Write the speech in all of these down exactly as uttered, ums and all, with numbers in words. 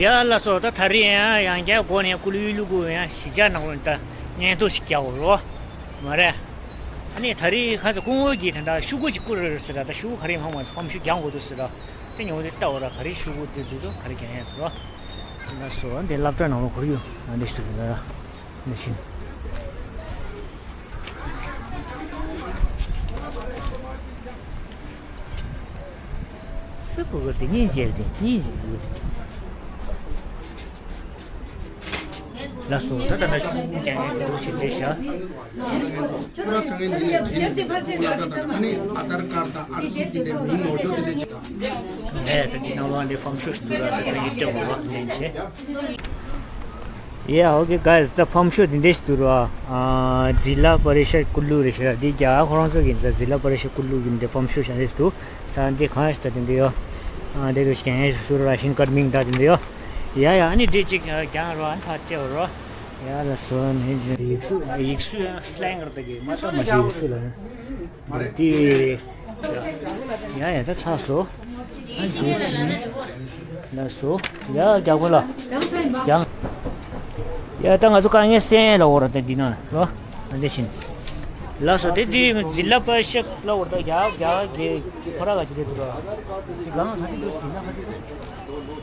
ཡ་ལགས་སོ། ད་ད་རེས་ཡང་ཡང་བསྐྱར་སྒོ་ནས་ཀུ་ལུ་ཡུལ་ལུ་གུ་ཡང་གཞིས་ཆགས་ནང་ལ་ད་སྙན་ཐོ་ཞིག་རྒྱག་དགོས་རོ། མ་རེད། ཨ་ནི་ད་རེས་ཁ་ས་སྐུ་ངོ་གིས་ད་ད་ཤོག་གུ་ཅིག་བསྐུར་རེད་ཟེར་ར། ད་ཤོག་གུ་ག་རེ་མང་མང་ཕམ་ཤུ་རྒྱག་དགོས་འདུག་ཟེར་ར། དེ་ཉོ་དེ་ལྟ་བ་ར། ག་རེ་ཤོག་གུ་དེ་འདུག་དོ། ག་རེ་རྒྱག་ཡ་འདུག་རོ། ལགས་སོ། འདི་སློབ་གྲྭ་ནང་ལ་ཁོར་ཡུག་ཨ་འདི་ཞིག་འདུག་ལ། འདི་བཞིན། སུ་གུ་གུ་དེ་གཉིས་མཇལ་ཏེ་གཉིས་མཇལ་དགོས། ལགས་སོ། ད་ད་ལྟ་ཤོག་གུ་རྒྱག་ཡ་འདུག་ཞིག་རེད་ཤག Pura kangen ni jin pura ta ta ani aadhaar card ta R C ki de mi mojo de chita. ནས་ད་འདི་ནང་ལོགས་འདི་ཕམ་ཤུ་ཞིག་འདུག་ར། ད་ཡིད་དེ་འོ་ལེན་ཆེ། Yeah, okay, guys, ད་ཕམ་ཤུ་འདི་འདྲ་ཞིག་འདུག་ར། ཨ་ཛི་ལ་པ་རི་ཤད་ཀུ་ལུ་རེད་ཤག་འདི་རྒྱ་གར་ཁོ་རང་ཚོ་གི་ཛི་ལ་པ་རི་ཤད་ཀུ་ལུ་གི་འདི་ཕམ་ཤུ་ཞིག་འདི་འདུག་ད་འདི་གང་ཞིག་ད་འདི་འདི་ཡོ། ཨ་འདི་རུ་ཞིག་ཡང་ཞིག་སུ་ར་ཤིན་ཀར་མིང་ད་འདི་འདི་ཡོ། ཡ་ཡ། ཨ་ནི་འདི་གཅིག་རྒྱང་རོ། ཨ་ནི་ཕར་སྤྲད་རོ། ཡ་ལ་སོ་ནི་ཡིག་གཟུགས་ཡིག་གཟུགས་ཡང་སླེང་གར་ད་གི་མ་ད་མ་ཞིག་ཡིག་གཟུགས་ལ་ནི། འདི། ཡ་ཡ་ད་ཚར་སོ། ཨ་འདི་ལ་སོ། ཡ་རྒྱག་གོ་ལ། ཡང་། ཡ་ད་ང་ཚོ་དཀའ་ངལ་སེལ་ལ་འོ་ར། ད་འདི་ན་ལོ། ཨ་འདི་བཞིན། ལ་སོ། དེ་འདི་ཛི་ལ་པ་ཤག་ལ་འོ་ར། ད་ཡ་ཡ་གེ་ཁོ་ར་ག་ཅི་རེད་འདུག་ར། འདི་གང་ང་འདི་འདུག་ཛི་ལ་ག་འདི་འདུག་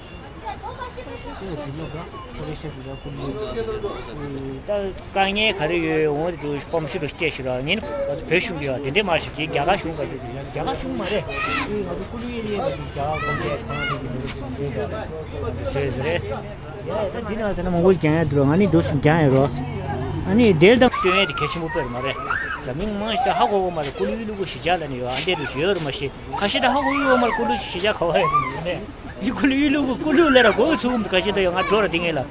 ད་དཀའ་ངལ་ག་རེ་ཡོད་འོང་དུ་ཕོམ་ཤུ་རུ་སྐྱེས་ཤི་ར། ཉིན་ང་ཚོ་བོད་གཞུང་གི་ཡ་དེ་འདྲས་མ་ཞིག་གིས་རྒྱ་གར་གཞུང་ག་ཅིག་རྒྱ་གར་གཞུང་མ་རེད། ང་ཚོ་ཀུ་ལུ་ཨེ་རི་ཡ་གི་རྒྱ་གར་གོང་ཁེ་ཁང་དེ་གི་མི་རིགས་ཟེར་ཟེར་རེད། ཡ་ད་འདི་ན་དེ་ན་མང་པོ་རྒྱང་ཡ་འདུག་ང་ནི་འདུག་སུ་རྒྱང་ཡ་རོ། ཨ་ནི་དེ་ལ་ད་སྟོན་ཡ་དེ་གལ་ཆེན་པོ་དཔེ་རེད་མ་རེད། འཛམ་གླིང་མང་ཞིག་ད་ཧ་གོ་གོ་མ་རེད། ཀུ་ལུ་ཨེ་ལུ་གུ་གཞིས་ཆགས་ལ་ནི་ཡོད། ཨ་འདྲས་རུ་ཡོད་རུ་མ་ཤེས། ཁ་ཤས་ད་ཧ་གོ་ཡོད་མ་རེད། ཀུ་ལུ་གཞིས་ཆགས་ག་བ་ཡོད་མ་རེད། ཡི་ཀུ་ལུ་ཡི་ལུ་གུ་ཀུ་ལུ་ལ་ར་གོ་ཚུགས་ག་ཅི་ད་ཡོད། ང་འགྲོ་ར་དེ་ངེས་ལ། ག་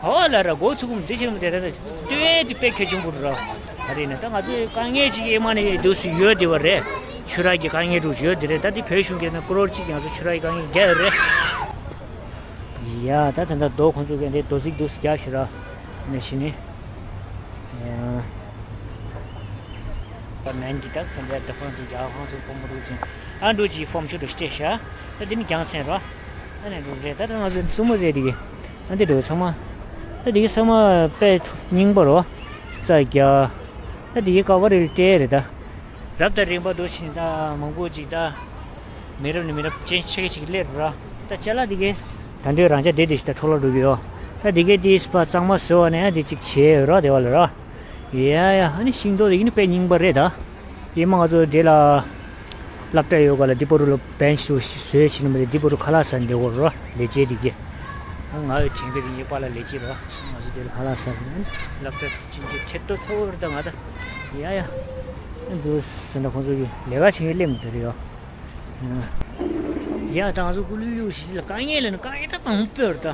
བ་ལ་ར་གོ་ཚུགས་འདི་ཆེན་མོ་དེ་ད་ལྟ་སྟོན་དེ་དཔེ་གལ་ཆེན་པོ་ར། ད་རེད་ན་ད་ང་ཚོའི་དཀའ་ངལ་ཅིག་ཨེ་མ་ནས་འདུག་སུ་ཡོད་དེ་བ་རེད། ཆུ་རགས་ཀྱི་དཀའ་ངལ་འདུག་ཡོད་དེ་རེད། ད་དེ་བོད་གཞུང་གིས་ན་ཀོ་རོར་གཅིག་ང་ཚོ་ཆུ་རགས་ཀྱི་དཀའ་ངལ་རྒྱག་ཡོད་རེད། ཡ་ད་ད་ད་རྡོ་ཁོང་ཚོ་གི་འདི་རྡོ་རྫིག་འདུག་སུ་རྒྱག་ཤི་ར། ནས་ཤི་ནི། ཡ། ནན་གྱི་ད་ཁོང་ཚོ་ད་ཁོང་ཚོ་རྒྱ་ཁོང་ཚོ་སྤོ་མོ་རུ་ཅིང་ཨ་འགྲོ་ཅིག་ཕོམ་ཆུ་རུ་སྐྱེས་ཤ། ད་འདི་ནི་རྒྱང་སེང་རོ། ཨ་ནི་འགྲོ་རེད། ད་ད་ང་ཚོ་སྲུ་མོ་རེད་འདི་གི། ཨ་འདི་འགྲོ་ཚང་མ། ད་འདི་གི་ཚང་མ་དཔེ་རྙིང་པ་རོ། རྩ་རྒྱ། ད་འདི་གི་ཀ་བ་རེ་རེ་སྤྲད་རེད་ད། རབ་དང་རིམ་པ་འགྲོ་ཕྱིན་ད་མང་པོ་ཅིག་ད། མི་རབས་ནས་མི་རབས་ཅན་ཆེ་གེ་ཅིག་སླེབས་ར། ད་ཅ་ལག་འདི་གས། ད་འདོད་རང་ཅག་འདི་འདི་ཞིག་ད་འཕྲོ་བརླག་འགྲོ་གི་ཡོད། ད་འདི་གས་འདི་སྤ་གཙང་མ་བཟོས་བ་ནས་འདི་ཅིག་བྱས་ཡོད་ར་དེ་བ་ལ་ར། ཡ་ཡ་ཨ་ནི་ཤིང་ཏོག་འདི་གི་ནི་དཔེ་རྙིང་པ་རེད་ད། ཡིན་མ་ང་ཚོ་འདི་ལ། སློབ་གྲྭ་ཡོད་ག་ལ་འདི་པོ་རུ་ལ་བེན་ཅི་རུ་བཟོས་ཕྱིན་ནི་མ་རེད། འདི་པོ་རུ་ཁ་ལག་ཟ་འདི་གོ་ར་ལས་བྱེད་འདི་གས། ང་ཡོད་ཆེན་གི་རིང་ཡོད་པ་ལ་ལས་བྱེད་ར། ང་ཚོ་འདི་ལ་ཁ་ལག་ཟ་ཕྱིན་སློབ་གྲྭ་ཕྱིན་ཆད་ཆེད་དུ་ཚ་བོ་རེད་ད་ང་ད། ཡ་ཡ། འདུག་ཟིན་ད་ཁོང་ཚོ་གི་ལས་ཀ་བྱེད་མཁན་སླེབས་མི་འདུག་རེད་ཡོ། ཡ་ད་ང་ཚོ་ཀུ་ལུ་ལུ་ཞིག་ལ་དཀའ་ངལ་ལ་ནི་དཀའ་ངལ་ད་མང་པོ་ཡོད་རེད་ད།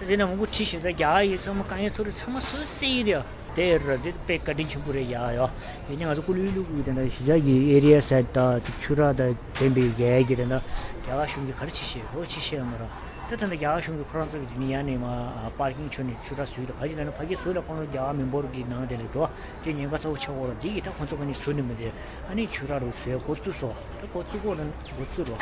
ད་དེ་ན་མང་པོ་ཁྲིད་བཞིན་ད་རྒྱ་ཡི་ཚང་མ་དཀའ་ངལ་ཚོ་རེད། ཚང་མ་སོ་སེ་ཡིན་རེད་ཡ། དེ་རེད་དེ་དཔེ་བཀའ་དྲིན་ཆེན་པོ་རེད་ཡ་ཡོ། ཡིན་ནའི་ང་ཚོ་ཀུ་ལུ་ལུ་གི་དེ་འདྲ་གཞིས་ཆགས་ཀྱི་ཨེ་རི་ཡ་སའིད་ད་ཅིག་ཆུ་རགས་ད་ལྡན་པའི་རྒྱ་ཡ་གི་དེ་འདྲ་རྒྱ་གར་གཞུང་གིས་ག་རེ་བྱེད་ཤེས་ཧོ་བྱེད་ཤེས་ཡོད་མ་རེད། ད་ད་ལྟ་རྒྱ་གར་གཞུང་གིས་ཁོ་རང་ཚོ་གི་དེ་ནི་ཡ་ནས་མ་པར་ཀིང་ཆོད་ནས་ཆུ་རགས་བཟོས་ད་ག་ཅི་ལབ་ན་ཕ་གི་བཟོས་ད་ཁོ་རང་རྒྱ་གར་མི་འབོར་གི་ནང་དེ་ལས་འགྲོ་དེ་ཉེན་ཁ་ཚ་བོ་ཆགས་འོ་ར། འདི་གི་ད་ཁོ་ཚོ་ག་ནས་བཟོས་ནི་མི་འདུག་ཨ་ནི་ཆུ་རགས་རུ་བཟོས་འགོ་བཙུགས་སོ། ད་འགོ་བཙུགས་འོ་ན་འགོ་བཙུགས་རོ།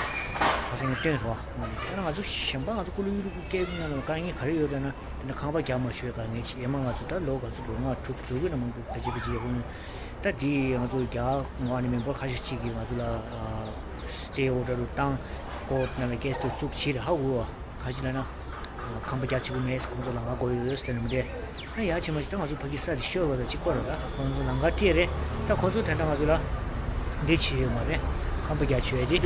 ཁ་སང་ངས་སྟོན་རོ། ང་ནི་ད་ང་ཚོ་གཞན་པ་ང་ཚོ་ཀུ་ལུ་ཡུ་ལུ་ཀུ་སྐད་ནང་ལ་དཀའ་ངལ་ག་རེ་ཡོད་ལབ་ན་དེ་ནི་ཁང་པ་རྒྱག་མ་ཆོག་དཀའ་ངལ་ཅིག་ཡེ་མ་ང་ཚོ་ད་ལོ་ག་ཚོད་འགྲོ་ལྔ་དྲུག་འགྲོ་གི་ན་མང་པོ་ཕལ་ཆེར་ཕལ་ཆེར་ཡོད་གི། ད་དེ་ང་ཚོ་རྒྱ་ནག་ནས་མི་འབོར་ཁ་ཤས་ཅིག་གིས་ང་ཚོ་ལ་སི་ཊེ་ཨོ་ཌར་རུ་བཏང་ཀོར་ཊི་ནང་ལ་ཀེ་སི་རུ་བཙུགས་ཕྱིར་ཧ་གོ་བ། ག་ཅི་ལབ་ན། ཁང་པ་རྒྱག་ཆོག་གི་མེད། ཁོང་ཚོ་ལམ་ཁ་དགོས་ཡོད་ཟེར་ནས་མི་འདྲ། ཨ་ཡ་ཆེ་མ་ཅིག་ད་ང་ཚོ་ཕ་གི་ས་དེ་ཤོར་བ་དང་གཅིག་པ་རེད། ད་ཁོང་ཚོ་ལམ་ཁ་སྤྲད་རེད། ད་ཁོང་ཚོ་ད་ལྟ་ང་ཚོ་ལ་འདི་བྱས་ཡོད་མ་རེད། ཁང་པ་རྒྱག་ཆོག་ཡ་དེ།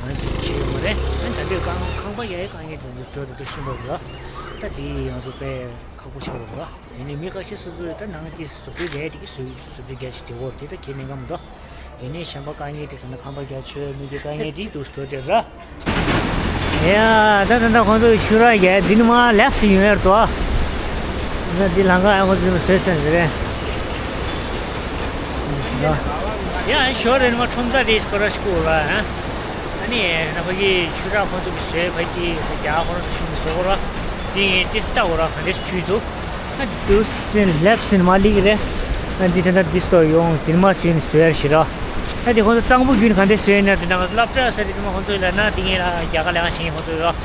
ཨ་འདི་བྱས་ཡོད་མ་རེད། ཨ་ད་འདི་ཁང་ཁང་པ་རྒྱག་ཡ་དཀའ་ངལ་དེ་ཚོ་འགྲོ་དང་འགྲོ་བཞིན་པ་རེད། ད་དེ་ང་ཚོ་དཔེ་ཁག་པོ་ཆགས་པ་རེད། ཡིན་ནའི་མི་ཁ་ཤས་སོ་སོ་ད་ནང་དེ་བཟོ་སྐྲུན་རྒྱག་ཡ་དེ་གི་བཟོ་བཟོ་སྐྲུན་རྒྱག་ཆེད་དེ་འོར་དེ་ད་ཁྱེད་གནད་འགག་མི་འདུག་ཡིན་ནའི་གཞན་པ་དཀའ་ངལ་དེ་ད་ནི་ཁང་པ་རྒྱག་ཆོག་མི་གི་དཀའ་ངལ་དེ་འདུག་སྟོར་དེ་ར། ཡ། ད་ད་ད་ཁོང་ཚོ་ཆུ་རགས་རྒྱག་འདི་ནི་མ་ལེབ་སི་ཡོང་ཡར་དོ། ད་འདི་ལམ་ཁ་ཡང་ཁོང་ཚོ་བཟོས་ཚར་ཟེར་རེད། ཡ་ཞོར་རེ་ནི་མ་ཁྲོམ་རྩ་དེ་སྐོར་ར་ཤི་གོ་ར། ཨ་ནི་ན་ཕ་གི་ཆུ་རགས་ཁོང་ཚོ་གི་བཟོས་ཕ་གི་རྒྱ་ཁོ་རང་ཚོ་ཤུང་གི་བཟོ་གོ་ར། དེ་ངས་ཏིས་ལྟ་གོ་ར་ག་འདྲས་ཁྲུས་འདུག་ད་འདུག་སེ་ལེབ་སེ་མ་ལིག་རེད། ཨ་འདི་ད་ད་འདི་སྟོར་ཡོང་དེ་མ་ཚུན་བཟོས་ཡར་ཞི་ར། ཨ་འདི་ཁོང་ཚོ་གཙང་པོ་རྒྱུན་ག་འདྲས་བཟོས་ན་དེ་ནང་སློབ་གྲྭ་ས་དེ་དེ་མ་ཁོང་ཚོ་ལ་ན་དེ་ངས་ལ་རྒྱ་ག་ལས་ཀ་བྱེད་མཁན་ཁོང་ཚོ་ཡོད།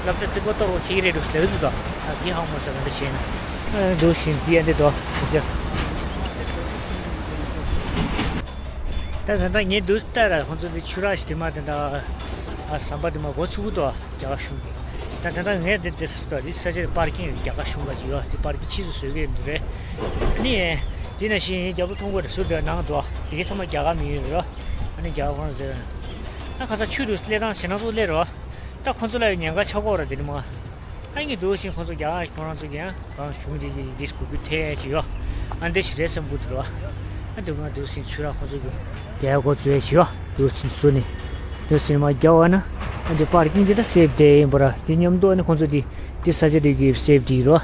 སློབ་གྲྭ་རྩིག་པ་གཏོར་བ་ཁྱེད་རེད་འདུག་ཟེར་གི་འདུག་ད། ཨ་གི་ཧང་མོ་ཟེར་ག་འདྲ་བྱས་ན། ཨ་འདུག་བཞིན་དེ་ཡ་འདི་འདུག་ཟེར། ད་ད་ལྟ་ངས་འདུག་ལྟ་ར་ཁོང་ཚོ་འདི་ཆུ་རགས་ཤིག་དེ་མ་དེ་འདྲ། ཨ་ཟམ་པ་དེ་མ་འགོ་ཚུགས་གི་འདུག་རྒྱ་གར་གཞུང་གི། ད་ད་ལྟ་ངས་འདི་འདི་ཟེར་འདུག་འདི་ས་ཆ་པར་ཀིང་རྒྱ་གར་གཞུང་ག་ཅིག་ཡོད་འདི་པར་ཀིང་ཕྱིས་སུ་བཟོས་གི་རེད་འདུག་རེད། ཨ་ནི། འདི་ན་བཞིན་རྒྱབ་ལོ་མཐོང་གི་རེད་ཟུར་དེ་ནང་འདུག་དེ་གའི་ཚང་མ་རྒྱ་གར་མི་ཡོད་རེད། ཨ་ནི་རྒྱ་གར་ཁོང་ཚོ་ཟེར། ད་ཁ་ས་ཆུ་དུ་སླེབས་སྟངས་ཞེ་ན་ཚོ་སླེབས་རོགས། ད་ཁོ་ཚོ་ལ་ཡང་ཉེན་ཁ་ཆགས་ཀྱི་ཡོད་རེད་དེ་ནི་མ། ཨ་ནི་འདུག་སེ་ཁོ་ཚོ་རྒྱ་གར་ཁོ་རང་ཚོ་གི་ཡང་གང་བྱུང་དེ་ཡི་རིས་གུ་གུ་ཐེ་ཅི་ཡོད། ཨ་འདི་ཞིག་རེད་བསམ་གི་འདུག་ར། ཨ་འདུག་ང་འདུག་སེ་ཆུ་ར་ཁོ་ཚོ་གི་རྒྱ་གོ་ཚོས་ཅི་ཡོད་འདུག་སེ་སུ་ནི། འདུག་སེ་མ་རྒྱ་བ་ན་ཨ་འདི་པར་ཀིང་འདི་ད་སེབ་དེ་ཡིན་པ་ར་དེ་མཉམ་དུ་ཨ་ནི་ཁོ་ཚོ་དེ་དེ་ས་ཆ་དེ་གི་སེབ་དེ་ཡིན་ར།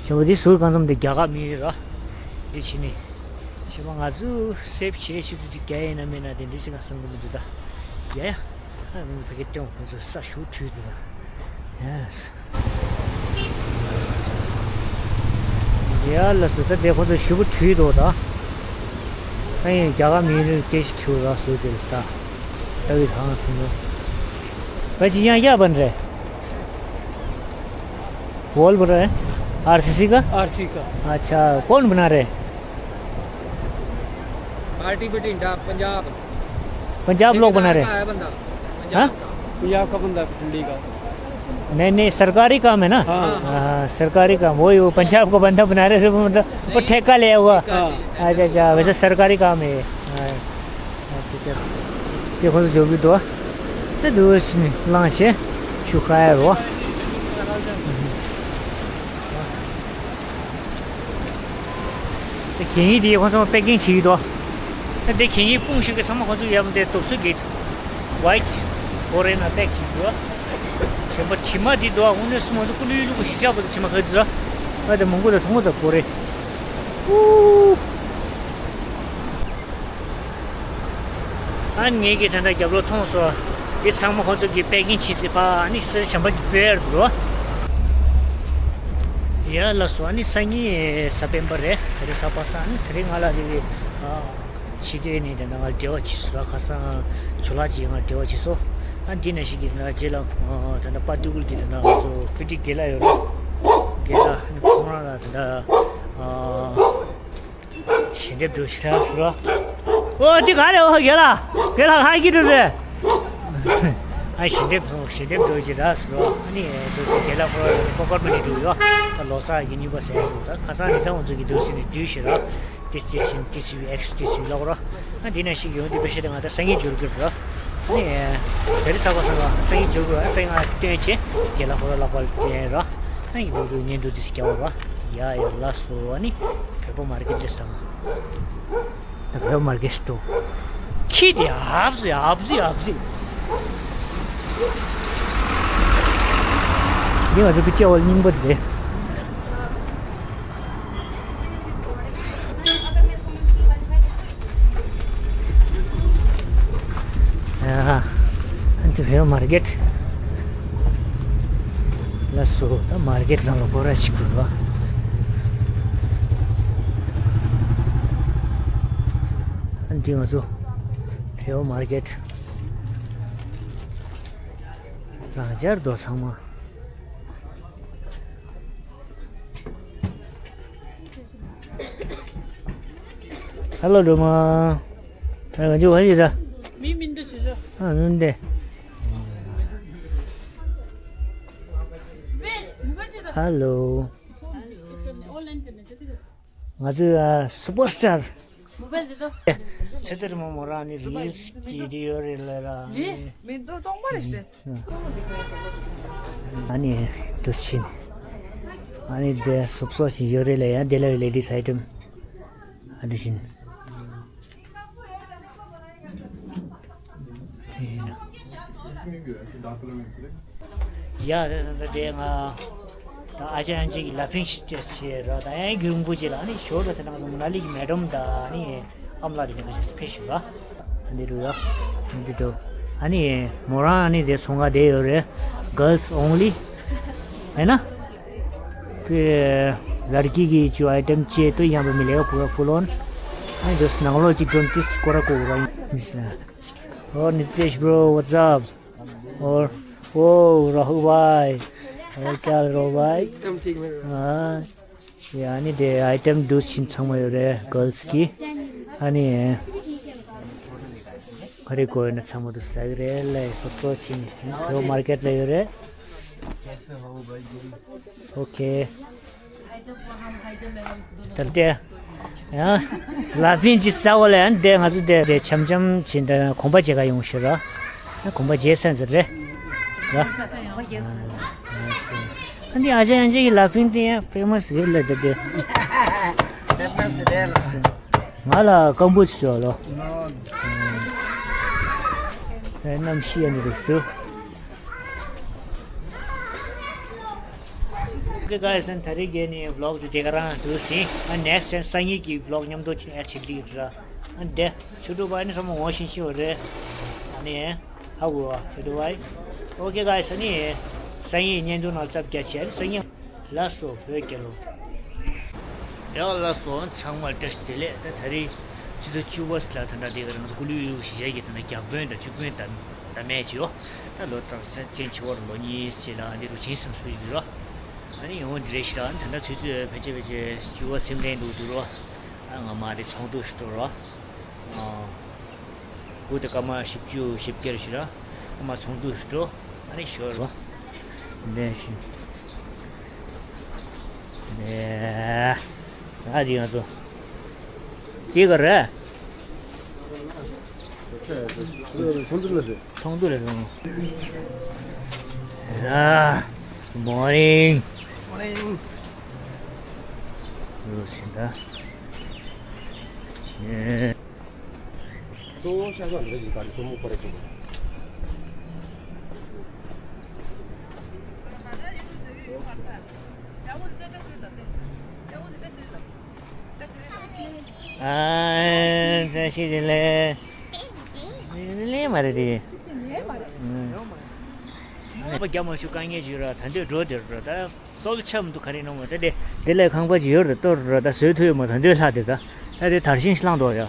ཞེ་པོ་དེ་ཟུར་གང་འཚམ་དེ་རྒྱ་གར་མི་ཡིན་ར། འདི་ཕྱི་ནི། ཞེ་པོ་ང་ཚོ་སེབ་བྱེད་ཆུ་དེ་ཅིག་རྒྱ་ཡིན་ན་མིན་ན་དེ་འདྲ་ཞིག་ང་བསམ་གི་མི་འདུག་ད། ཡ་ཡ། ཨ་ནི་ཕ་གི་སྟོན་ཁོ་ཚོ་ས་ཞུ་ཁྲུས་འདུག་ད། ཡ་ལ་སུ་ད་དེ་ཁོ་ཚོ་ཞུ་བུ་ཁྲུས་འདུག་ད། ཨ་ཡིན་རྒྱ་གར་མི་རིགས་སྐད་ཆ་ཁྲུས་ར་སུ་དེ་ད། ད་གི་ཐང་སུ་ནོ། ཁ་ཅི་ཡང་ཡ་བན་རེད། बोल रहे हैं। आरसीसी का। आरसीसी का। अच्छा, कौन बना रहे हैं? पार्टी बठिंडा, पंजाब। पंजाब लोग बना रहे हैं। है बंदा। हाँ? पंजाब का बंदा, ठंडी का। नहीं नहीं, सरकारी काम है ना। हाँ। हाँ, सरकारी काम। वही वो पंजाब का बंदा बना रहे थे, मतलब वो ठेका लिया हुआ। हाँ। अच्छा अच्छा, वैसे सरकारी काम है। हाँ। अच्छा अच्छा। ये खुद जो भी दो। तो दो इसने लांचे। शुक्राया रो। དེ་གན་ཡིག་དེ་ཁོང་ཚོ་པེ་ཀིང་བྱེད་ཀྱི་འདུག་ད་དེ་གན་ཡིག་སྤུངས་ཤིག་གི་ཚང་མ་ཁོང་ཚོ་ཡབ་འདི་དུག་སུ་གི་ཝའིཊ་ཧོ་རེ་ན་པེག་བྱེད་ཀྱི་འདུག་གཞན་པ་དྲི་མ་དེ་འདུག་དངོས་གནས་སུ་ང་ཚོ་ཀུ་ལུ་ཡུ་ལུ་གི་ཞི་ཆགས་པོ་དེ་དྲི་མ་ག་དུ་ད་ང་དེ་མང་པོ་དང་མཐོང་གི་འདུག་ཧོ་རེ། ཨུ། ཨ་ངེད་ཀྱིས་ད་ལྟ་རྒྱབ་ལོགས་མཐོང་སོང་། འདི་ཚང་མ་ཁོང་ཚོ་གིས་པེ་ཀིང་བྱས་ཚེ་ཕ་ཨ་ནི་སེར་བྱམས་པ་གིས་སྤོས་ཡར་འདུག་ཡ་ལགས་སོ། ཨ་ནི་སང་ཉིན་གཟའ་སྤེན་པ་རེད། དེ་རིང་གཟའ་པ་སངས། ཨ་ནི་དེ་རིང་ང་ལ་དེ་གི་ཕྱི་རྒྱལ་ནས་དེ་འདྲ་ང་འབྲེལ་བ་བྱས་སོང་། ཁ་སང་ཇོ་ལགས་ཀྱིས་ང་འབྲེལ་བ་བྱས་སོང་། ཨ་འདི་ནང་བཞིན་གྱི་དེ་འདྲ་རྗེས་ལ་དེ་འདྲ་པ་ཏི་ཀུལ་གྱི་དེ་འདྲ་ང་ཚོ་པི་ཏི་དགེ་ལགས་ཡོད་རེད། དགེ་ལགས་ཨ་ནི་ཁོང་རང་ལ་དེ་འདྲ། ཞལ་འདེབས་འགྲོ་ཞེ་དྲག་ཟེར་བ། ཨོ་འདི་ག་རེད། ཨོ་རྒན་ལགས། རྒན་ལགས་ཧ་གི་འགྲོ་རེད། ཨ་ཞལ་འདེབས་ཞལ་འདེབས་འགྲོ་ཞེ་དྲག་ཟེར་བ། ཨ་ནི་འདུག་སེ་རྒན་ལགས་ཁོ་རང་ཀོ་ཀར་མ་ནི་འགྲོ་ཡོད། ད་ལོ་གསར་གྱི་ནུས་པ་ཟེར་འདུག་ད་ཁ་སང་ནི་ད་ང་ཚོ་གི་འདུག་སེ་ནི་བསྡུས་ཤེ་ར། ཏི་སི་ཏི་སི་ཏི་སི་ཡུ་ཨེག་སི་ཏི་སི་ཡུ་ལབ་ར། ཨ་འདི་ནང་བཞིན་ཡོང་དུས་དཔེ་ཤེ་ད་ང་ད་སང་ཉིན་འབྱོར་གྱི་ར། ཨ་ནི་དེ་རིང་གཟའ་པ་སངས་ལ་སང་ཉིན་འབྱོར་གྱི་ར། སང་ཉིན་ང་སྟོན་བྱེད་རྒན་ལགས་ཁོ་རང་ལག་པ་ལ་སྟོན་ར། ཨ་ཡིན་འགྲོ་འགྲོ་ཉན་འགྲོ་དེ་སི་རྒྱ་བ་ར། ཡ་ཡ་ལགས་སོ། ཨ་ནི་བོད་པ་མར་ཀེཊ་རེད་བསམ། བོད་པ་མར་ཀེཊ་འགྲོ། ཁྱི་དེ་ཨབ་ཟི་ཨབ་ཟི་ཨབ་ཟི། འདི་ང་ཚོ་གི་སྐྱེ་བ་རྙིང་པ་དེ་རེད། ཨ་འདི་བོད་མར་ཀེཊ། ལགས་སོ། ད་མར་ཀེཊ་ནང་ལ་སྐོར་ར་ཞིག་ཁུར་བ། ཨ་འདི་ང་ཚོ་བོད་མར་ཀེཊ། རང་འཇགས་འདུག་ཚང་མ། ཧ་ལོ་སྒྲོལ་མ། ཨ་ང་ཚོ་བ་ཡི་ད། མི་མིན་འདུག་ཅུ་ཅུ། ཨ་མིན་འདི། ཧ་ལོ། ང་ཚོའི་ཨ་སུ་པར་སི་ཊར། ཚེ་ཏེ་རི་མོ་མོ་རང་ནི་རི་ལི་སི་ཀྱི་རི་ཡོད་རེད་ལ་ར། རི་མི་འདུག་སྟོང་པ་རེད་ཟེར། ཨ་ནི་དུ་ཕྱིན། ཨ་ནི་དེ་སུབ་སོ་ཞིག་ཡོད་རེད་ལ་ཡང་དེ་ལ་ལེ་ཌི་སི་ཨའི་ཊེམ། ཨ་ནི་བཞིན། ཡ་རེད་ད་དེ་ང་ད་ཨ་ཅག་ཨན་ཅིག་གི་ལ་ཕིང་ཤི་ཏེ་ཆེ་ར། ད་ཡང་རྒྱུན་པོ་ཅིག་ལ་ཨ་ནི་ཞོར་ལ་དེ་ནང་ང་ཚོ་མ་ན་ལི་གི་མེ་ཌམ་ད་ཨ་ནི་ཨ་མ་ལགས་དེ་ནང་ཁ་ཤས་ཕེབས་ཤིག་ར། འདི་རུ་ཡ། འདི་འགྲོ། ཨ་ནི་མོ་རང་ཨ་ནི་དེ་ཚོང་ཁང་དེ་ཡོད་རེད། གརལ་སི་ཨོན་ལི། ཨེ་ན། ཀི་ལར་ཀི་གི་ཅུ་ཨའི་ཊེམ་ཅེ་ཏོ་ཡང་པ་མི་ལེ་བ་པུ་ར་ཕུལ་ཨོན། ཨ་ནི་དེ་ནང་ལོགས་ཅིག་འགྲོ་ཏིས་ཀོ་ར་ཀོ་ར། Oh Nitesh bro, what's up? Or oh Rahul bhai. ཨོ་ཀྱལ་རོ་བའི། ཨམ་ཐིག་མེ་རོ། ཨ་ཡ་ཨ་ནི་དེ་ཨའི་ཊེམ་འདུག་ཕྱིན་ཚང་མ་ཡོད་རེད། གརལ་སི་གི། ཨ་ནི་ག་རེ་དགོས་ན་ཚང་མ་འདུག་ཟ་གི་རེད། ལ་སོག་པོ་ཕྱིན་བོད་མར་ཀེཊ་ལ་ཡོད་རེད། ཨོ་ཁེ། ད་ལྟ་ཡང་ལ་ཕིང་ཅི་ས་འོག་ལ་ཡང་འདི་ང་ཚོ་འདི་འདི་འཆམ་འཆམ་བྱེད་འདི་གོམ་པ་རྒྱག་ག་ཡོང་ཤེས་ར། གོམ་པ་རྒྱག་ས་ཟེར་རེད་ར། ཨ་འདི་ཨ་ཅག་ཡང་ཅིག་གི་ལ་ཕིང་འདི་ཡང་ཕེ་མ་སི་རེད་ལ་འདི་འདི། ཕེ་མ་སི་རེད་ལ། ང་ལ་སྐམ་པོ་ཅིག་ཤོག་ལོ། ཨེ་གནམ་གཤིས་ཡང་འདི་རུ་སུ། Okay guys, ད་རེས་ཀྱི་ནི་ཝི་ལོག་ཟེར་དེ་ག་རང་འདུག་ཟིན། ཨ་ནེགསི་ཊའིམ་སང་ཉིན་གྱི་ཝི་ལོག་མཉམ་དུ་ཕྱིན་ཨེ་ཆེ་ལི་ར། ཨ་འདི་ཆུ་ཊུ་བའི་ནི་ཚང་མ་ངོ་ཤེས་ཤེས་པ་རེད། ཨ་ནི་ཧ་གོ་བ་ཆུ་ཊུ་བའི། Okay guys, ཨ་ནི་སང་ཉིན་བརྙན་ཐུང་ནང་ཙབ་རྒྱ་ཆེ། ཨ་ནི་སང་ཉིན་ལགས་སོ་བོད་རྒྱལ་ལོ། ཡ་ལགས་སོ་ཚང་མ་བཀྲ་ཤིས་བདེ་ལེགས། ད་ད་རེས་ཆུ་ཚོད་བཅུ་པ་ལ་ད་ལྟ་དེ་ག་རང་ཚོ་ཀུ་ལུ་ཡུལ་གཞིས་ཆགས་ཀྱི་ད་ལྟ་རྒྱ་དཔོན་དང་བཅུ་དཔོན་དང་ད་མེད་ཅིའོ། ད་ལོ་དང་སེམས་ཅན་ཆེ་བར་ལོ་གཉིས་ཤིག་ལ་འདི་རུ་ཆིན་སམ་སྤེལ་གྱི་རོ། ཨ་ནི་ཡོང་འདི་རེ་ཞིག་ལ་ད་ལྟ་ཆུ་ཚོད་ཕལ་ཆེར་ཕལ་ཆེར་བཅུ་པ་སེམས་ལྡན་འདུག་འདུག་རོ། ཨ་ང་མ་དེ་ཚོགས་འདུ་ཞིག་འགྲོ་རོ། ཨ། དགུ་དང་སྐར་མ་བཞི་བཅུ་ཞེ་བརྒྱད་ཞིག་ལ་ཨ་མ་ཚོགས་འདུ་ཞིག་འགྲོ། ཨ་ནི་ཞོར་རོ། ལེ་ཞིག་ལེ། ཨ་ཅིག་ང་ཚོ་ཅི་ག་རེད། ཚོགས་འདུ་ལ་ཟེར། ཚོགས་འདུ་ལ་ཟེར། ཨ། Good morning. Morning. རོ་ཞིག་ད། ཨེ། གཙོ་བོ་ཤ་ཚ་འདི་གི་ག་རེ་གཙོ་མོ་ཁོ་རེ་གཙོ་མོ། ཨ་བཀྲ་ཤིས་བདེ་ལེགས། བདེ་ལེགས་མ་རེད་དེ། ཁང་པ་རྒྱག་མ་ཆོག་དཀའ་ངལ་ཅིག་ཡོད་ར། ད་འདོད་འགྲོ་དེར་འགྲོ་ད། སོལ་ཆབ་འདུག་ག་རེ་གནང་བ་ད་དེ་དེ་ལས་ཁང་པ་ཅིག་ཡོད་རེད། གཏོར་ར་ད་བཟོས་ཐུབ་ཡོད་མ་ད་འདོད་ལྷག་དེ་ད། ད་དེ་དར་ཤིང་ཤི་ལང་དོ་ཡ།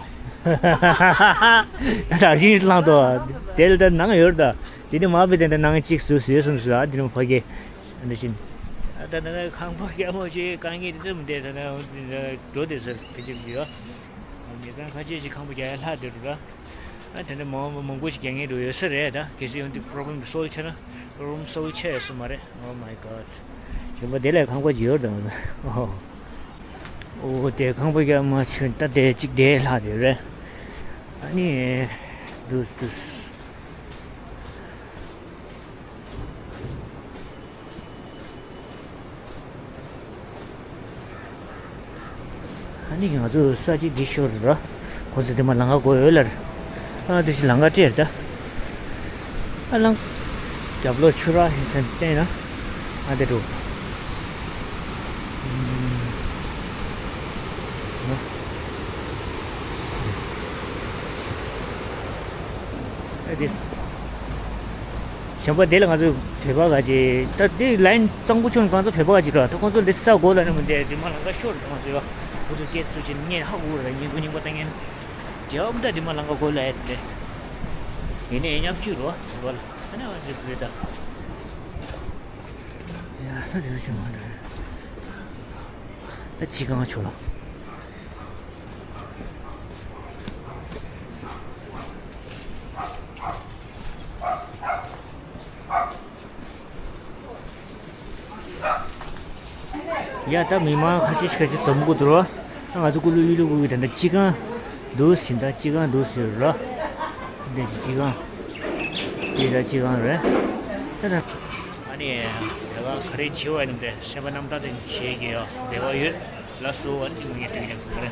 དར་ཤིང་ཤི་ལང་དོ། དེ་ལ་ད་ནང་ཡོད་རེད་ད། དེ་ནི་མ་བི་དེ་ད་ནང་གཅིག་བཟོས་བཟོས་སོང་ཟོས་ཨ་དེ་ནི་ཕ་གི། ཨ་འདི་བཞིན། ད་ད་ཁང་པ་རྒྱ་མོ་ཞིག་དཀའ་ངལ་དེ་ཙམ་འདས་ད་ན་འགྲོ་དེ་ཟེར་ཕལ་ཆེར་ཡོད། མི་ཚང་ཁ་ཆེ་ཞིག་ཁང་པ་རྒྱ་ཡ་ལྷག་དེ་རུ་ར། ཨ་དེ་འདྲ་མང་མང་པོ་ཞིག་རྒྱ་ངན་རུ་ཡོད་ས་རེད་ད། གལ་སྲིད་ཡོང་དུས་problem་སོལ་ཆེ་ན་problem་སོལ་ཆེ་ཡོད་ས་མ་རེད། Oh my god། ཞོན་པ་དེ་ལས་ཁང་པ་ཅིག་ཡོད་དང་། ཨོ་དེ་ཁང་པ་རྒྱ་མ་ཆོན་ད་དེ་གཅིག་དེ་ལྷག་དེ་རེད། ཨ་ནི་དུས་དུས། ཨ་ནི་ང་ཚོ་ས་ཆ་འདི་ཤོར་ར། ཁོ་ཚོ་དེ་མ་ལང་ཀ་གོ་ཡོད་ལ་ར། ཨ་དེ་ཞིག་ལང་ཀ་སྤྲད་ར་ད། ཨ་ལང་། རྒྱབ་ལོགས་ཆུ་ར་ཧི་སན་བལྟས་ན། ཨ་དེ་འགྲོ། ཨ་དེ། གཞན་པ་དེ་ལ་ང་ཚོས་བོད་པ་ག་ཅིག་ད་དེ་ལན་གཙང་པོ་ཆུང་གང་ཚོ་བོད་པ་ག་ཅིག་ར་ད་ཁོང་ཚོ་ལེ་ས་གོ་ལ་ནི་མི་འདྲ་དེ་མ་ལང་ཀ་ཤོར་དང་ང་ཚོ་ཡ་ཁོ་ཚོ་སྐད་ཚུལ་ཆེན་ངས་ཧ་གོ་ར་ཉིན་གུང་ཉིན་པ་ལྟ་ངན་རྒྱབ་ད་དེ་མ་ལང་ཀ་གོ་ལ་ཡ་དེ་ཡིན་ནའི་ཉམ་ཆུང་རོ་བོད་པ་ལ་ཨ་ནི་ཨ་རེ་རེ་ད་ཡ་ད་དེ་ཆུང་མ་འདྲ་ད་ཅི་གང་ཆོ་ལ། ཡ་ད་མི་མང་ཁ་ཤས་ཁ་ཤས་འཛོམས་གི་འདུག་རོ། ད་ང་ཚོ་ཀུ་ལུ་ཡུལ་ལུ་གུ་གི་ད་ལྟ་སྤྱི་ཁང་འདུག་ཟིན། ད་སྤྱི་ཁང་འདུག་ཟེར་རོ། འདི་སྤྱི་ཁང་། འདི་ད་སྤྱི་ཁང་རེད། ད་ད། ཨ་ནི་དེ་ག་ག་རེ་བྱེད་པ་ཡིན་ནམ་དེ་སེམས་པ་རྣམ་དག་དེ་བྱེད་ཀྱི་ཡོད་བདེ་བ་ཡོད། ལ་སོ་བ་ནི་ངས་དྲན་ཡང་ག་རེ།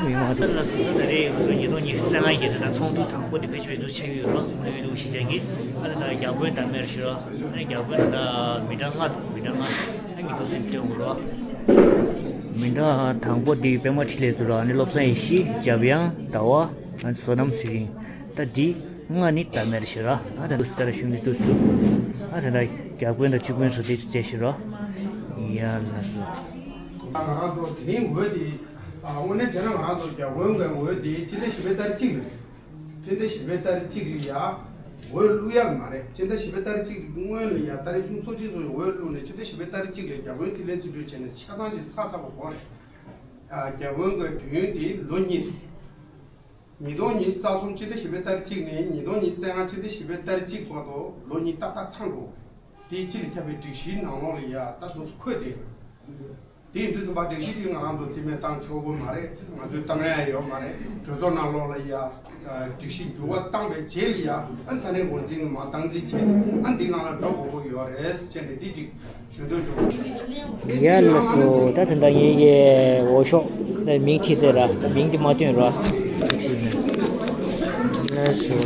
མི་མང་ཚོ་ལ་སོ་ད་རེས་ང་ཚོ་ཉིས་སྟོང་ཉི་ཤུ་རྩ་ལྔ་གི་ད་ཚོགས་འདུ་དང་པོ་དེ་ཕལ་ཆེར་འདུག་ཆགས་ཡོད་རོ། ཀུ་ལུ་ཡུལ་ལུ་གཞིས་ཆགས་ཀྱི་ཨ་ད་ད་རྒྱ་དཔོན་དང་མེར་ཤི་རོ། ཨ་ནི་རྒྱ་དཔོན་ད་ད་མི་གྲངས་ལྔ་འདུག་མི་གྲངས་ལྔ་ཨ་ཉིས་སྟོང་སེམས་སྟོན་འོང་རོ། མི་གྲངས་དང་པོ་དེ་པད་མ་འཕྲིན་ལས་འདུག་རོ། ཨ་ནི་བློ་བཟང་ཡེ་ཤེས། འཇམ་དབྱངས། ཟླ་བ། ཨ་ནི་བསོད་ནམས་ཚེ་རིང་། ད་འདི་ལྔ་ནི་ད་མེར་ཤི་ར། ཨ་ད་འདུག་ད་ར་ཤུང་ནི་འདུག་འདུག་ཨ་ད་ད་རྒྱ་དཔོན་དང་བཅུ་དཔོན་སུ་དེ་ཚོ་བཙལ་ཤི་ར། ཡ་ལ་སོ། ང་རང་ཚོ་དེ་རིང་འོས་དེ། ཨ་དངོས་གནས་བྱས་ན་ང་རང་ཚོ་རྒྱ་དཔོན་གྱི་འོས་དེ་སྤྱི་ཟླ་བཞི་པའི་ཏ་རིག་གཅིག་ལ་རེད། སྤྱི་ཟླ་བཞི་པའི་ཏ་རིག་གཅིག་ལ་ཡ། འོས་བླུག་ཡག་མ་རེད། སྤྱི་ཟླ་བཞི་པའི་ཏ་རིག་གཅིག་སྔོན་ལ་ཡ་ཏ་རིག་གསུམ་སོ་གཅིག་སོ་ཡི་འོས་བླུག་ནས་སྤྱི་ཟླ་བཞི་པའི་ཏ་རིག་གཅིག་ལ་རྒྱ་བོད་རྩིས་ལེན་རྩིས་སྤྲོད་བྱས་ནས་ཆ་ཚང་ཞིག་ཚར་ཚར་བ་གོ་རེད། ཨ། རྒྱ་བོད་ཀྱི་དུས་ཡུན་དེ་ལོ་གཉིས་རེད། ཉིས་སྟོང་ཉི་ཤུ་རྩ་གསུམ་སྤྱི་ཟླ་བཞི་པའི་ཏ་རིག་གཅིག་ནས་ཉིས་སྟོང་ཉི་ཤུ་རྩ་ལྔ་སྤྱི་ཟླ་བཞི་པའི་ཏ་རིག་གཅིག་བར་དུ་ལོ་གཉིས་ཏག་ཏག་ཚང་དགོས། དེའི་སྤྱི་ལ་ཁྱབ་པའི་སྒྲིག་གཞིའི་ནང་ལོགས་ལ་ཡ་ད་དུ་འཁོད་དེ། དེ་ཡིན་དུས་ཙམ་པ་སྒྲིག་གཞི་དེ་ང་རང་ཚོ་རྩིས་མེད་བཏང་ཆོག་གི་མ་རེད། ང་ཚོས་བཏང་ཡ་ཡོད་མ་རེད། གྲོས་ཚོགས་ནང་ལོགས་ལ་ཡ་སྒྲིག་གཞི་འགྱུར་བ་བཏང་བའི་རྗེས་ལ་ཡ་ཨ་ས་གནས་འགོ་འཛིན་གྱིས་མར་སྟངས་འཛིན་བྱས་ནས་ཨ་འདི་ང་ལ་འགྲོ་དགོས་ཀྱི་ཡོད་རེད་ཟེར་ནས་འདི་ཅིག་ཞུ་འདོད་བྱུང་། ཡ་ལགས་སོ། ད་དེ་འདྲ་ངེད་ཀྱི་འོས་ཤོག་ལ་མིང་ཁྲིད་ཟེར་ར། མིང་འདི་མ་བཏོན་ར། ལགས་སོ།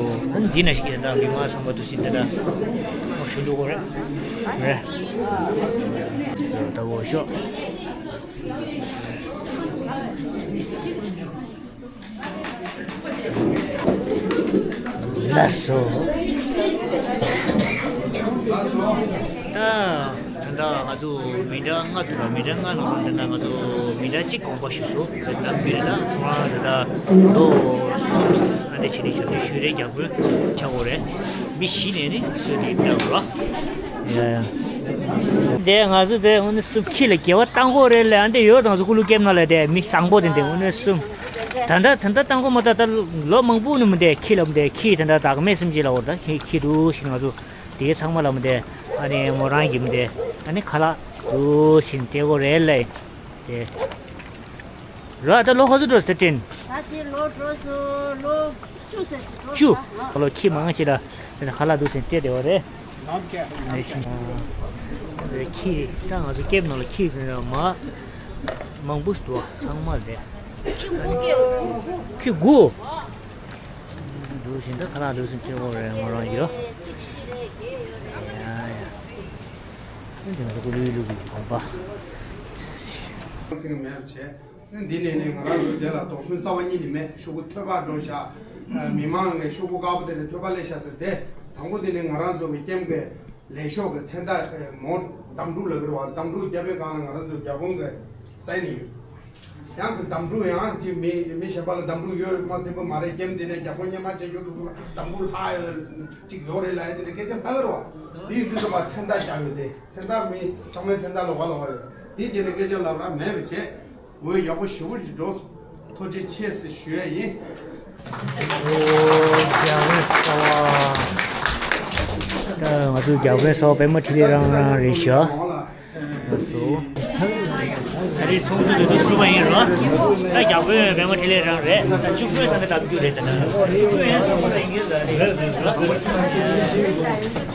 ད་འདི་ན་ཞིག་ད་མི་མང་ཚང་མ་འདུག་སེ་འདི་འདྲ་འོས་ཤོག་འདུག་གོ་ར། རེད། ད་འོས་ཤོག་ལགས་སོ། ད་ད་ལྟ་ང་ཚོ་མི་འདྲ་ལྔ་འདུག་ར། མི་འདྲ་ལྔ་ནང་ལ་ད་ལྟ་ང་ཚོ་མི་འདྲ་གཅིག་དགོངས་པ་ཞུས་སོང་། ད་ལམ་རྒྱུད་ད་ཁོ་རང་ད་ལྟ་ལོ་གསུམ་ཨ་འདྲ་བྱས་ནས་ཞབས་ཕྱི་ཞུས་རེད། རྒྱ་བོད་ཆགས་འགྲོ་རེད། མི་བཞི་ནས་ནི་སུ་ནས་ལྟ་བ་ར། ཡ་ཡ། དེ་ང་ཚོ་དེ་དངོས་གནས་གསུམ་ཁྱི་ལ་སྐྱེ་བ་བཏང་དགོས་རེད་ལ། ཨ་འདྲ་ཡོད་དང་ཚོ་ཀུ་ལུ་སྐྱེབ་ན་ལ་དེ་མི་བཟང་པོ་དེ་འདྲ་དངོས་གནས་གསུམ། ད་ལྟ་ད་ལྟ་བཏང་དགོས་མ་ད་ད་ལོ་མང་པོ་ནི་མི་འདས་ཁྱི་ལ་མི་འདས་ཁྱི་ད་ལྟ་བདག་མེད་གསུམ་ཅིག་ལ་འོར་ད་ཁྱི་ཁྱི་འདུག་ཞིག་ང་ཚོ་དེ་ཚང་མ་ལ་མི་འདས། ཨ་ནི་མོ་རང་གི་མི་འདས། ཨ་ནི་ཁ་ལག་འདུག་ཞིག་སྤྲད་དགོས་རེད་ལ། དེ་ར་ད་ལོ་ཁ་སུ་འགྲོ་སྟེ་དྲན། ད་དེ་ལོ་འགྲོ་སོ་ལོ་བཅུ་ཟེར་ཞིག་འགྲོ་བཅུ། ད་ལོ་ཁྱི་མང་ཆེ་ལ་དེ་ཁ་ལག་འདུག་ཟེར་སྤྲད་བསྡད་པ་རེད། ཨེ་ཤི། ཁྱི་ད་ང་ཚོ་སྐྱེབ་ནང་ལ་ཁྱི་མ་མང་པོ་འདུག་ཚང་མ་རེད། ཁྱི་དགུ་སྐྱེ་དགུ་དགུ། ཁྱི་དགུ། འདུག་བཞིན་ད་ཁ་ལག་འདུག་སེ་སྤྲད་དགོས་རེད་ང་རང་ཡོད། ཡ་ཡ། འདི་ང་ཚོ་ཀུ་ལུ་ལུ་གི་དགོན་པ། འདི་ནས་ནས་ང་རང་ཚོ་དེ་ལ་དོགས་ཟོན་རྩ་བ་ཉིད་ནས་མེད། ཤོག་གུ་ཐོལ་པ་འགྲོ་ཤག་མི་མང་གི་ཤོག་གུ་དཀར་པོ་དེ་ནས་ཐོལ་པ་སླེབས་ཤག་ཟེར་ཏེ། དང་པོ་དེ་ནས་ང་རང་ཚོ་གི་སྐྱེམ་པའི་ལས་ཤོག་གི་མཚན་རྟགས་མོ་འདམ་འབྲུ་ལབ་ཀྱི་རེད་བ། འདམ་འབྲུ་བརྒྱབ་པའི་སྒང་ལ་ང་རང་ཚོ་རྒྱ་གོང་གི་སའིན་ཡོད། ཡང་གི་འདམ་འབྲུ་ཡང་ཅིག་མི་མི་གཞན་པ་ལ་འདམ་འབྲུ་ཡོད་མ་ཟིན་པ་མ་རེད། སྐྱེམ་དེ་ནས་རྒྱ་གོང་སྙན་མ་བྱེད་རྒྱུ་དུ་སོང་ན་འདམ་འབྲུ་ལྷག་ཡོད་ཅིག་ཡོད་རེད་ལབ་ཡ་དེ་ནས་སྐད་ཆ་ལྷག་རེད་བ། དེ་ཡིན་དུས་ཙམ་པ་མཚན་རྟགས་རྒྱག་ཡོད་དེ། མཚན་རྟགས་མི་ཚང་མའི་མཚན་རྟགས་ལོགས་ཀ་ལོགས་ཀ་ཡོད། དེ་བྱས་ནས་སྐད་ཆ་ལབ་ར་མེད་པ་བྱས། འོས་ཡག་པོ་ཞེ་པོ་ཅིག་འགྲོ་སོང་། ཐུགས་རྗེ་ཆེ་ཟེར་ཞུ་ཡ་ཡིན། ཨོ་རྒྱ་བོད་གསར་པ། ད་ང་ཚོ་རྒྱ་བོད་གསར་པ་པད་མ་འཕྲིན་ལས་རང་རང་རེད་ཤག་ང་ཚོ་ད་རེས་ཚོགས་འདུ་དེ་དུས་གྲུབ་པ་ཡིན་རོ། ད་རྒྱ་བོད་པད་མ་འཕྲིན་ལས་རང་རེད། ད་བཅུ་དགུ་ཚང་གི་ད་བཅུ་རེད། ད་ན་བཅུ་དགུ་ཡན་ཚང་མ་ད་ཡིན་གྱི་ལ་རེད། ད་ན།